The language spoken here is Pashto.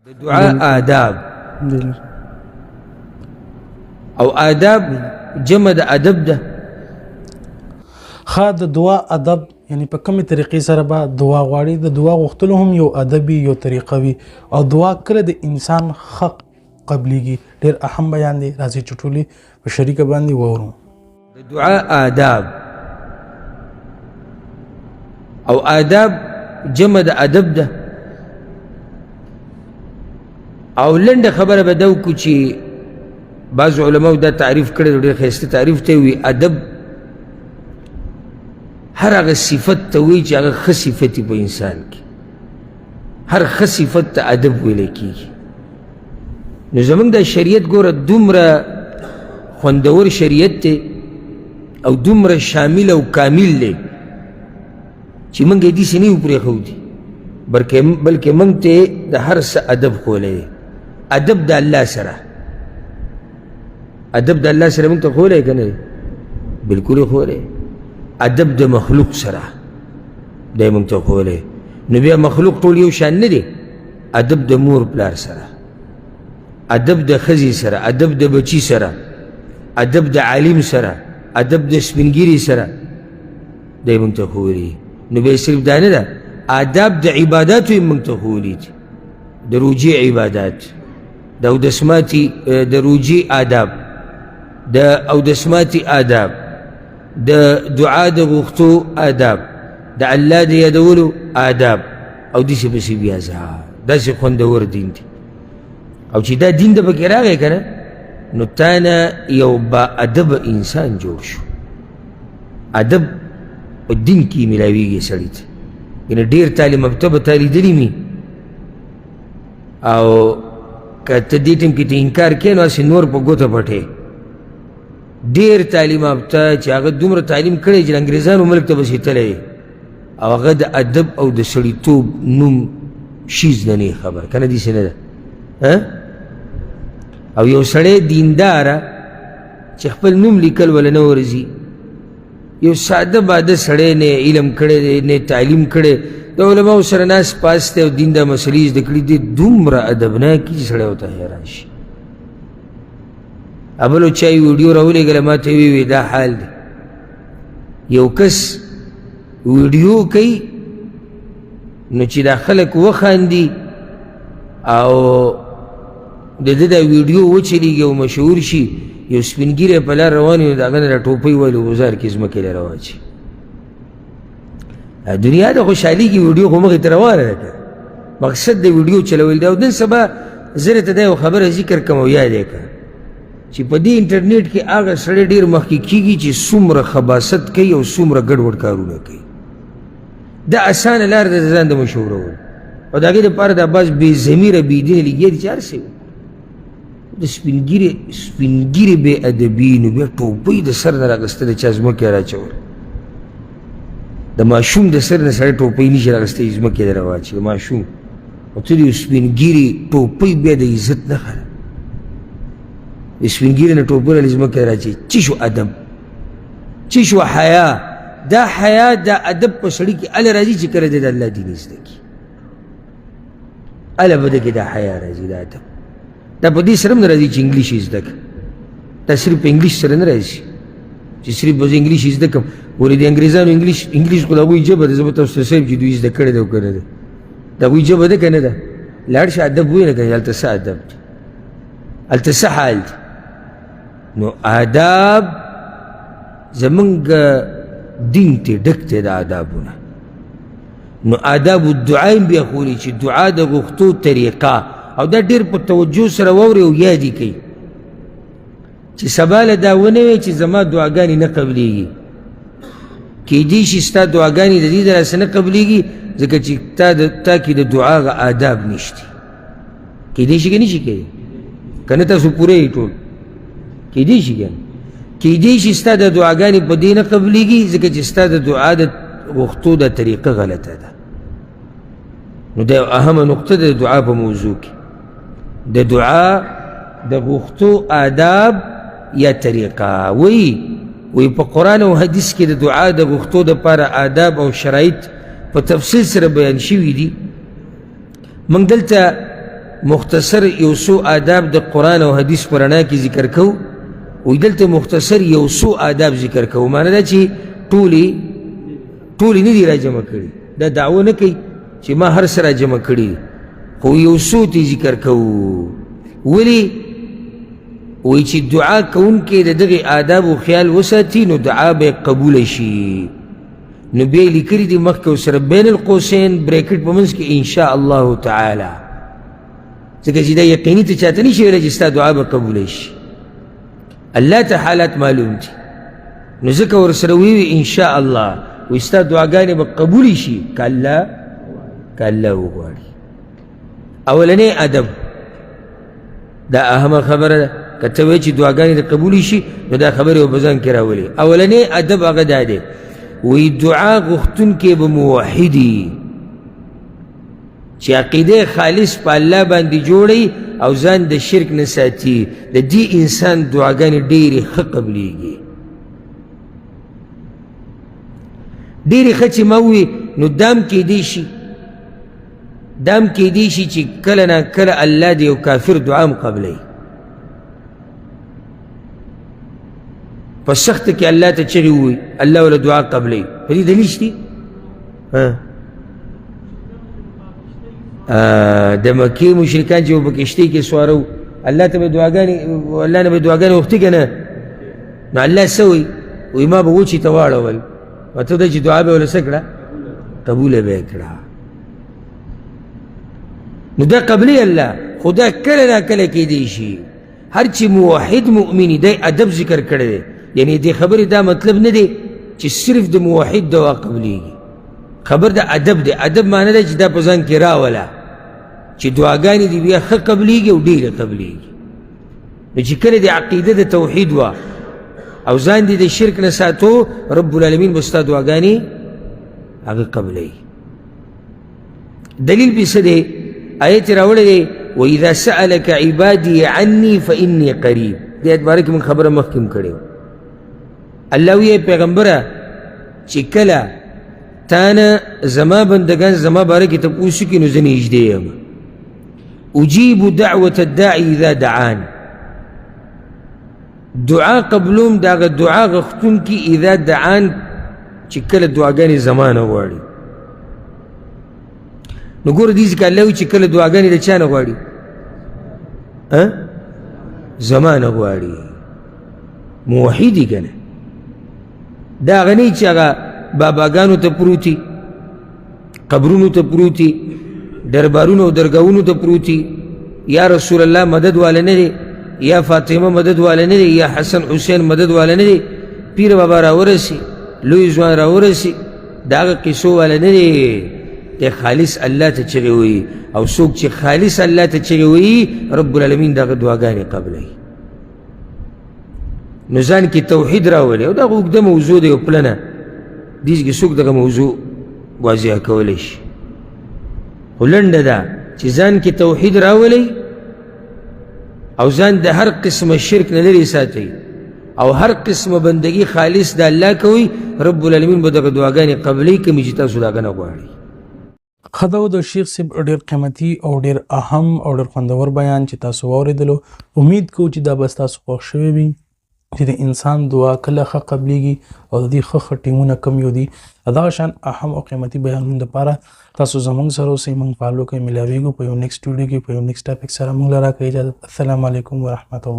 د دعا آداب او آداب جمع د ادب ده. ښه، د دعا ادب یعنی په کومې طریقې سره به دعا غواړي؟ د دعا غوښتلو هم یو ادبي یو طریقه وي، او دعا کله د انسان ښه قبلیږي. ډېر اهم بیان دی، راځئ چې ټولې په شریکه باندې واورو. د دعا آداب او آداب جمع د ادب ده. او لنډه خبره به دا وکړو چې بعض علماو دا تعریف کړی دی، ډېر ښایسته تعریف ته وي. ادب هر هغه صفت ته وایي چې هغه ښه صفت وي په انسان کې، هر ښه صفت ته ادب ویلی کېږي. نو زموږ دا شریعت ګوره دومره خوندور شریعت دی او دومره شامل او کامل دی چې موږ یې داسې نه یو پرېښودي، بلکې موږ ته د هر څه ادب ښوولی دی. ادب د الله سره، ادب د الله سره موږ ته ښوولی که نه دی؟ بلکل یې ښوولی. ادب د مخلوق سره دی موږ ته ښوولی. نو بیا مخلوق ټول یو شان نه دی. ادب د مور پلار سره، ادب د ښځې سره، ادب د بچي سره، ادب د عالم سره، ادب د سپینګیري سره دی موږ ته ښوولي. نو بیا صرف دا نه ده، آداب د عباداتو یې موږ ته ښوولي دي. د روژې عبادات، د اودسماتي د روژې آداب، د اودسماتي آداب، د دعا د غوښتو آداب، د الله د یادولو آداب، او داسې پسې بیا ځه. داسې خوندور دین دی. او چې دا دین د پکې راغی که نه، نو تا نه یو با ادب انسان جوړ شو. ادب په دین کې ملاویږي سړي ته. یعنې ډېر تعلیم یافته به تا لیدلي وي، او که ته دې ټیم کې ته انکار کوې نو هسې نور په ګوته پټې. ډېر تعلیم یافته چې هغه دومره تعلیم کړی چې د انګریزانو ملک ته پسې تللی، او هغه د ادب او د سړیتوب نوم شیز نه نه خبر که نه، داسې نه ده. او یو سړی دینداره چې خپل نوم لیکل وله نه ورځي، یو ساده باده سړی، نه علم کړی دی نه تعلیم کړی، د علماو سره ناست پاست دی او دین دا مسلې زده کړي دي، دومره ادبناک چې سړی ورته حیران شي. بلو چا یې ویډیو راولېږله، ما ته ویې وی دا حال دی. یو کس ویډیو کوي، نو چې دا خلک وخاندي او د ده دا ویډیو وچلېږي او مشهور شي، یو سپین ږیری په لار روان وي، نو د هغه نه دا ټوپۍ والي غوزار کې ځمکې له رواچي. دنیا د خوشحالي کې ویډیو خو مخې ته روانه ده که مقصد د ویډیو چلول دی. او نن سبا زه درته دا یو خبره ذکر کوم او یاد یې کړه چې په دې انټرنیټ کې هغه سړی ډېر مخکې کېږي چې څومره خباست کوي او څومره ګډوډ کارونه کوي. دا اسانه لار ده د ځان د مشهورولو، او د هغې دپاره دا بعض بې ضمیره بې دینه لګیا دي چې هر څه د سپین ږیري بې ادبي، نو بیا ټوپۍ د سر نه راغسته د چا ځمکې راچول. د ماشوم د سر نه سړی ټوپۍ نشي راغستی، ځمکې ته راواچوي د ماشوم. او ته د یو سپین ږیري ټوپۍ بیا د عزت نښه ده. د سپین ږیري نه ټوپۍ راله ځمکې راچوي. څه شو ادب، څه شو حیا؟ دا حیا دا ادب په سړي کې هله راځي چې کله دی د الله دین زده کړي، هله به ده کې دا حیا راځي، دا ادب. دا په دې سره هم نه راځي چې انګلیش یې زده کړه. دا صرف په انګلیش سره نه راځي چې صرف به زه انګلیش یې زده کړم. ولې د انګریزانو انګلیش خو د هغوی ژبه ده، زه به تاسو ته څه وایم چې دوی زده کړې ده او که نه ده. د هغوی ژبه ده که نه ده؟ لاړ شه ادب ووایه نه که هلته څه ادب دی، هلته څه حال دی. نو آداب زمونږ دین ته ډک دی د آدابونه. نو آداب الدعا یې بیا ښولي چې دعا د غوښتو طریقه، او دا ډېر په توجه سره واوري او یاد یې کوي چې سبا له دا ونه وي چې زما دعاګانې نه قبلېږي. کیدی شي ستا دعاګانې د دې دراسه نه قبلېږي ځکه چې تا کې د دعا هغه آداب نشته. کیدی شي که نه شي کېدی؟ که نه تاسو پوره یې ټول کیدی شي که نه؟ کیدی شي ستا د دعاګانې په دې نه قبلېږي ځکه چې ستا د دعا د غوښتو د طریقه غلطه ده. نو دا یو اهمه نقطه ده د دعا په موضوع کې، د دعا د غوښتو آداب یا طریقه. وی په قرآن او حدیث کې د دعا د غوښتو دپاره آداب او شرایط په تفصیل سره بیان شوي دي. موږ دلته مختصر یو څو آداب د قرآن او حدیث په رڼا کې ذکر کوو. وایي دلته مختصر یو څو آداب ذکر کوو، معنی دا چې ټولې ټولې نه دي راجمع کړي، دا دعوه نه کوي چې ما هر څه راجمع کړي، خو یو څو ترې ذکر کوو. ولې؟ وایي چې دعا کوونکی د دغې آدابو خیال وساتي نو دعا به یې قبوله شي. نو بیا یې لیکلي دي مخکې ورسره بین القوسین بریکټ په منځ کې انشاء الله تعالی، ځکه چې دا یقیني ته چاته نشي ویلی چې ستا دعا به قبوله شي، الله ته حالات معلوم دي، نو ځکه ورسره ویوي انشاء الله، وایي ستا دعاګانې به قبولې شي که الله که الله وغواړي. اولنی ادب دا اهمه خبره ده، که ته وایې چې دعاګانې دې قبولې شي نو دا خبرې به په ځان کې راولي. اولنی ادب هغه دا دی، وایي دعا غوښتونکی به موحدي، چې عقیده خالص په الله باندې جوړي او ځان د شرک نه ساتي، د دې انسان دعاګانې ډېرې ښه قبلیږي. ډېرې ښه چې ما ووي نو دام کېدی شي، دام کېدی شي چې کله نا کله الله د یو کافر دعا هم قبلوي. په سخته کې الله ته چغې ووایي، الله وله دعا قبلوي، په دې دلیل شته؟ د مکې مشرکان چې په کښتۍ کې سواره وو، الله ته به دعاګانې، الله نه به دعاګانې غوښتې که نه؟ نو الله څه وایي؟ وایي ما به وچې ته واړول، مطلب دا چې دعا به یې ورله څه کړه؟ قبوله به یې کړه. نو دا قبلي الله، خو دا کله نا کله کېدی شي. هر چې موحد مؤمني دی ادب ذکر کړی دی، یعنې دې خبرې دا مطلب نه دی چې صرف د موحد دعا قبلیږي، خبر د ادب دی. ادب معنی ده چې دا په ځان کې راوله چې دعاګانې دې بیا ښه قبلیږي او ډېرې قبلیږي. نو چې کله د عقیده د توحید وه او ځان دې د شرک نه ساتو، رب العالمین به ستا دعاګانې هغه قبلوي. دلیل پې څه دی؟ آیت یې راوړی دی، وإذا سألك عبادي عني فإني قریب. دې آیت باره کې موږ خبره مخکې هم کړې وه. الله وایي پیغمبره چې کله تا نه زما بندګان زما باره کې تپوس وکړي نو زه نږدې یم. اجیب دعوة الداعي اذا دعان، دعا قبلوم د هغه دعا غوښتونکي اذا دعان چې کله دعاګانې زما نه غواړي. نو ګوره دې ځکه الله وایي چې کله دعاګانې د چا نه غواړي؟ زما نه غواړي. موحد دي که نه؟ دا هغه نه چې هغه باباګانو ته پروت، قبرونو ته پروت، دربارونو او درګاهونو ته پروت، یا رسول الله مدد واله نه دی، یا فاطمه مدد واله نه دی، یا حسن حسین مدد واله نه دی، پیر بابا راورسي، لوی ځوان راورسي، د هغه قصو واله نه دی. دی خالص الله ته چغې وایي، او څوک چې خالص الله ته چغې وایي رب العالمین دغه دعاګانې قبلوي. نو ځان کې توحید راولي. او دغه اوږده موضوع دی او پلنه دې کې څوک دغه موضوع واضح کولی شي، خو لنډه ده چې ځان کې توحید راولي او ځان د هر قسمه شرک نه لرې ساتي او هر قسمه بندګي خالص د الله کوي، رب العالمین به دغه دعاګانې قبلوي کومې چې تاسو د هغه نه غواړئ. ښه ده د شیخ صاحب ډیر قیمتي او ډیر اهم او ډیر خوندور بیان چې تاسو واورېدلو. امید کوو چې دا به ستاسو خوښ شوی وي چې د انسان دعا کله ښه قبلیږي او د دې ښه ښه ټیمونه کوم یو دي. دغه شان اهم او قیمتي بیانونو دپاره تاسو زموږ سره اوسئ، موږ فالو کړئ. ملاویږو په یو نیکسټ ویډیو کې په یو نیکسټ ټاپک سره. موږ له راکړئ اجازت. السلام علیکم ورحمت الله.